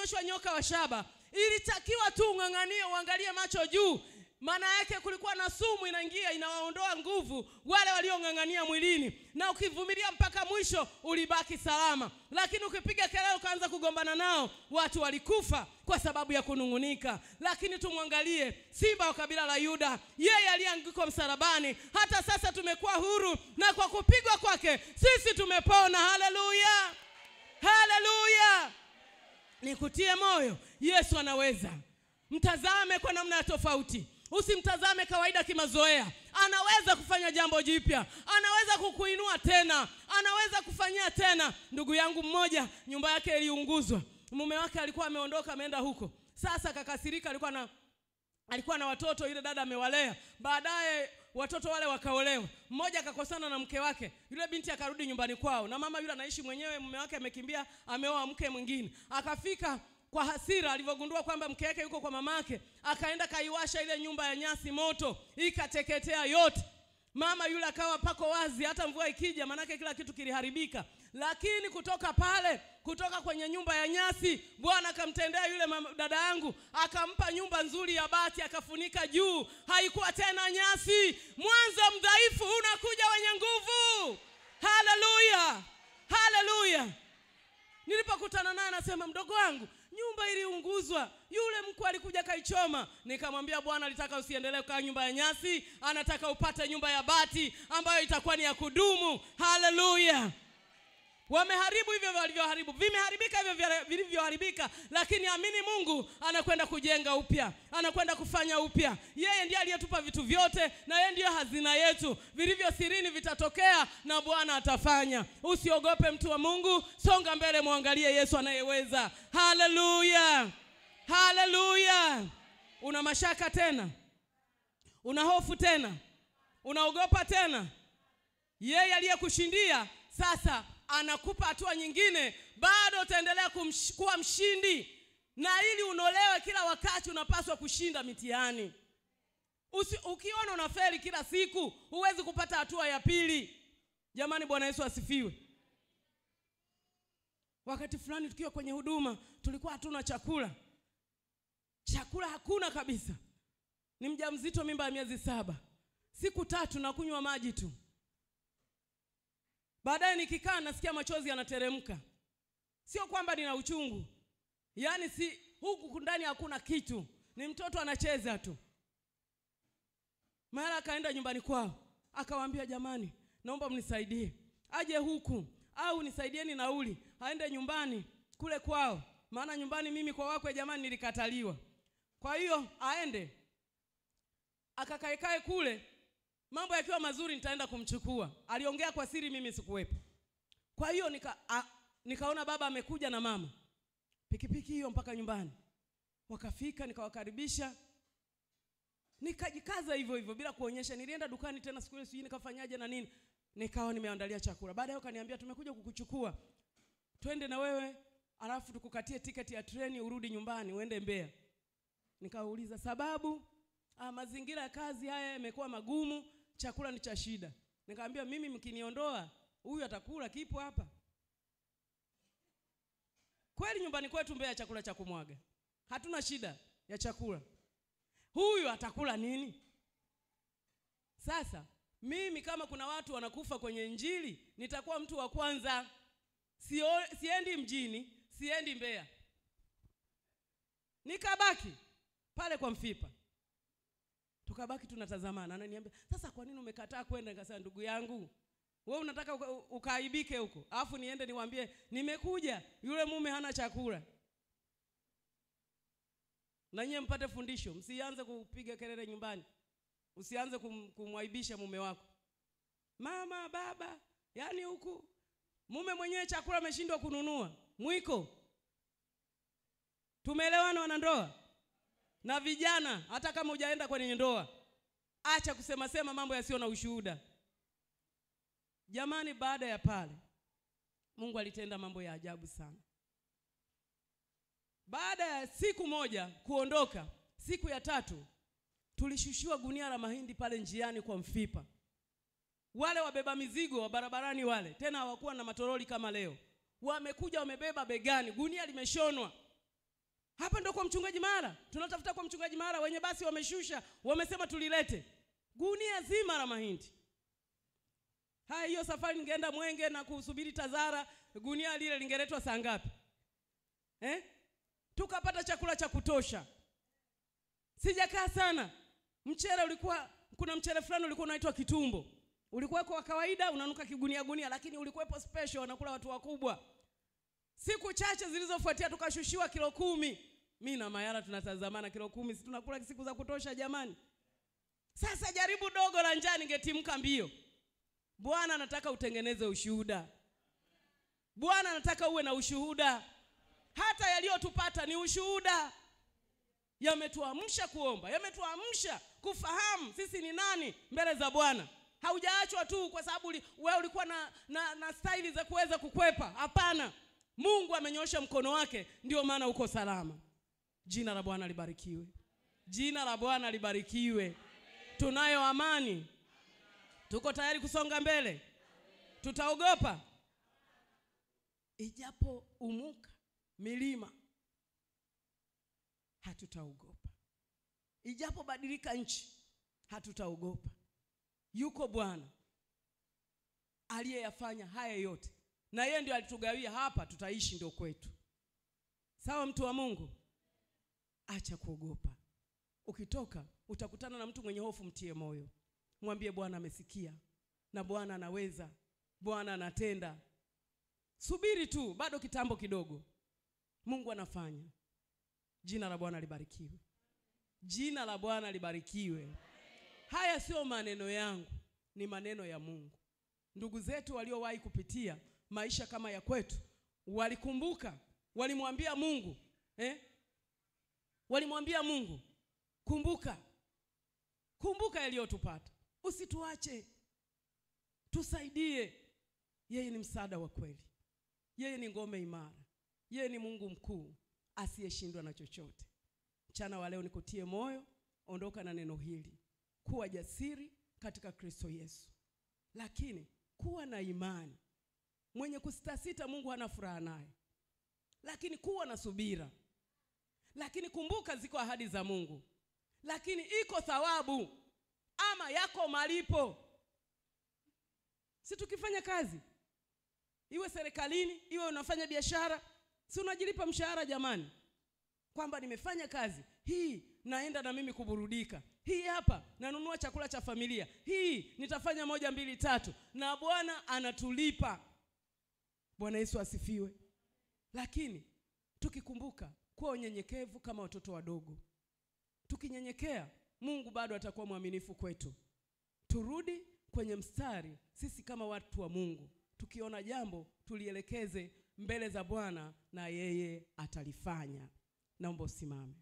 kunyoshwa nyoka wa shaba, ilitakiwa tu ung'ang'anie, uangalie macho juu. Maana yake kulikuwa na sumu inaingia inawaondoa nguvu wale waliong'ang'ania mwilini, na ukivumilia mpaka mwisho ulibaki salama. Lakini ukipiga kelele ukaanza kugombana nao, watu walikufa kwa sababu ya kunungunika. Lakini tumwangalie simba wa kabila la Yuda, yeye aliyeangikwa msalabani. Hata sasa tumekuwa huru, na kwa kupigwa kwake sisi tumepona. Haleluya, haleluya. Nikutie moyo, Yesu anaweza. Mtazame kwa namna tofauti. Usimtazame kawaida kimazoea. Anaweza kufanya jambo jipya, anaweza kukuinua tena, anaweza kufanyia tena. Ndugu yangu mmoja, nyumba yake iliunguzwa. Mume wake alikuwa ameondoka ameenda huko. Sasa akakasirika, alikuwa na watoto, yule dada amewalea. Baadaye watoto wale wakaolewa. Mmoja akakosana na mke wake. Yule binti akarudi nyumbani kwao, na mama yule anaishi mwenyewe, mume wake amekimbia, ameoa mke mwingine. Akafika kwa hasira alivyogundua kwamba mke wake yuko kwa mamake, akaenda kaiwasha ile nyumba ya nyasi moto, ikateketea yote. Mama yule akawa pako wazi, hata mvua ikija manake kila kitu kiliharibika. Lakini kutoka pale, kutoka kwenye nyumba ya nyasi, Bwana akamtendea yule dada yangu, akampa nyumba nzuri ya bati, akafunika juu, haikuwa tena nyasi. Mwanzo mdhaifu unakuja wenye nguvu. Haleluya, haleluya. Nilipokutana naye anasema, mdogo wangu, nyumba iliunguzwa, yule mkwe alikuja kaichoma. Nikamwambia Bwana alitaka usiendelee kukaa nyumba ya nyasi, anataka upate nyumba ya bati ambayo itakuwa ni ya kudumu. Haleluya. Wameharibu hivyo walivyoharibu, vimeharibika hivyo vilivyoharibika, lakini amini Mungu anakwenda kujenga upya, anakwenda kufanya upya. Yeye ndiye aliyetupa vitu vyote, na yeye ndiye hazina yetu. Vilivyo sirini vitatokea na Bwana atafanya. Usiogope mtu wa Mungu, songa mbele, muangalie Yesu anayeweza. Haleluya, haleluya. Una mashaka tena? Una hofu tena? Unaogopa tena? Yeye aliyekushindia sasa anakupa hatua nyingine, bado utaendelea kuwa mshindi. Na ili unolewe kila wakati unapaswa kushinda mitihani. Ukiona unafeli kila siku, huwezi kupata hatua ya pili. Jamani, Bwana Yesu asifiwe. Wakati fulani tukiwa kwenye huduma, tulikuwa hatuna chakula. Chakula hakuna kabisa. Ni mjamzito, mimba ya miezi 7. Siku 3 na kunywa maji tu. Baadaye nikikaa nasikia machozi yanateremka. Sio kwamba nina uchungu. Yaani si huku ndani hakuna kitu. Ni mtoto anacheza tu. Mara akaenda nyumbani kwao, akawaambia, jamani, naomba mnisaidie. Aje huku au nisaidieni nauli, aende nyumbani kule kwao. Maana nyumbani mimi kwa wakwe jamani nilikataliwa. Kwa hiyo aende akakaekae kule, mambo yakiwa mazuri nitaenda kumchukua. Aliongea kwa siri, mimi sikuwepo. Kwa hiyo nikaona baba amekuja na mama. Pikipiki hiyo mpaka nyumbani. Wakafika, nikawakaribisha. Nikajikaza hivyo hivyo bila kuonyesha. Nilienda dukani tena siku ile, sijui nikafanyaje na nini. Nikawa nimeandalia chakula. Baadaye wakaniambia tumekuja kukuchukua, twende na wewe, alafu tukukatie tiketi ya treni urudi nyumbani uende Mbeya. Nikauliza sababu. Mazingira ya kazi haya yamekuwa magumu, chakula ni cha shida. Nikamwambia mimi mkiniondoa huyu atakula kipo hapa. Kweli nyumbani kwetu Mbeya chakula cha kumwaga. Hatuna shida ya chakula. Huyu atakula nini? Sasa mimi kama kuna watu wanakufa kwenye Injili, nitakuwa mtu wa kwanza. Siendi mjini, siendi Mbeya. Nikabaki pale kwa Mfipa. Tukabaki tunatazamana. Ananiambia, sasa kwa nini umekataa kwenda? Nikasema, ndugu yangu, wewe unataka ukaaibike huko, alafu niende niwaambie nimekuja, yule mume hana chakula. Na nyie mpate fundisho, msianze kupiga kelele nyumbani. Usianze kumwaibisha mume wako. Mama, baba, yani huku mume mwenyewe chakula ameshindwa kununua, mwiko. Tumeelewana wanandoa? Na vijana, hata kama hujaenda kwenye ndoa, acha kusema sema mambo yasiyo na ushuhuda. Jamani, baada ya pale Mungu alitenda mambo ya ajabu sana. Baada ya siku moja kuondoka, siku ya 3 tulishushiwa gunia la mahindi pale njiani kwa Mfipa. Wale wabeba mizigo wa barabarani wale, tena hawakuwa na matoroli kama leo. Wamekuja wamebeba begani, gunia limeshonwa. Hapa ndo kwa mchungaji Mara. Tunatafuta kwa mchungaji Mara, wenye basi wameshusha, wamesema tulilete gunia zima la mahindi. Haya, hiyo safari ningeenda Mwenge na kusubiri Tazara, gunia lile lingeletwa saa ngapi? Tukapata chakula cha kutosha. Sijakaa sana. Mchele ulikuwa, kuna mchele fulani ulikuwa unaitwa kitumbo. Ulikuwa kwa kawaida unanuka kigunia gunia, lakini ulikuwepo special, wanakula watu wakubwa. Siku chache zilizofuatia tukashushiwa kilo 10. Mimi na Mayara tunatazamana, kilo 10 si tunakula siku za kutosha jamani. Sasa jaribu dogo la njaa ningetimka mbio. Bwana anataka utengeneze ushuhuda. Bwana anataka uwe na ushuhuda. Hata yaliyotupata ni ushuhuda. Yametuamsha kuomba, yametuamsha kufahamu sisi ni nani mbele za Bwana. Haujaachwa tu kwa sababu wewe ulikuwa na staili za kuweza kukwepa. Hapana. Mungu amenyosha mkono wake, ndio maana uko salama. Jina la Bwana libarikiwe. Jina la Bwana libarikiwe. Tunayo amani. Tuko tayari kusonga mbele. Tutaogopa? Ijapo umuka milima, hatutaogopa. Ijapo badilika nchi, hatutaogopa. Yuko Bwana aliyeyafanya haya yote, na yeye ndio alitugawia hapa tutaishi, ndio kwetu. Sawa, mtu wa Mungu? Acha kuogopa. Ukitoka utakutana na mtu mwenye hofu, mtie moyo. Mwambie Bwana amesikia, na Bwana anaweza, Bwana anatenda. Subiri tu, bado kitambo kidogo. Mungu anafanya. Jina la Bwana libarikiwe. Jina la Bwana libarikiwe. Haya sio maneno yangu, ni maneno ya Mungu. Ndugu zetu waliowahi kupitia maisha kama ya kwetu walikumbuka, walimwambia Mungu, Walimwambia Mungu, kumbuka. Kumbuka yaliyotupata. Usituache. Tusaidie. Yeye ni msaada wa kweli. Yeye ni ngome imara. Yeye ni Mungu mkuu asiyeshindwa na chochote. Mchana wa leo nikutie moyo, ondoka na neno hili. Kuwa jasiri katika Kristo Yesu. Lakini kuwa na imani. Mwenye kusitasita Mungu hana furaha naye. Lakini kuwa na subira. Lakini kumbuka ziko ahadi za Mungu. Lakini iko thawabu ama yako malipo. Si tukifanya kazi, iwe serikalini, iwe unafanya biashara, si unajilipa mshahara jamani? Kwamba nimefanya kazi hii, naenda na mimi kuburudika. Hii hapa nanunua chakula cha familia. Hii nitafanya 1 2 3, na Bwana anatulipa. Bwana Yesu asifiwe. Lakini tukikumbuka kuwa unyenyekevu kama watoto wadogo, tukinyenyekea, Mungu bado atakuwa mwaminifu kwetu. Turudi kwenye mstari sisi kama watu wa Mungu. Tukiona jambo tulielekeze mbele za Bwana na yeye atalifanya. Naomba usimame.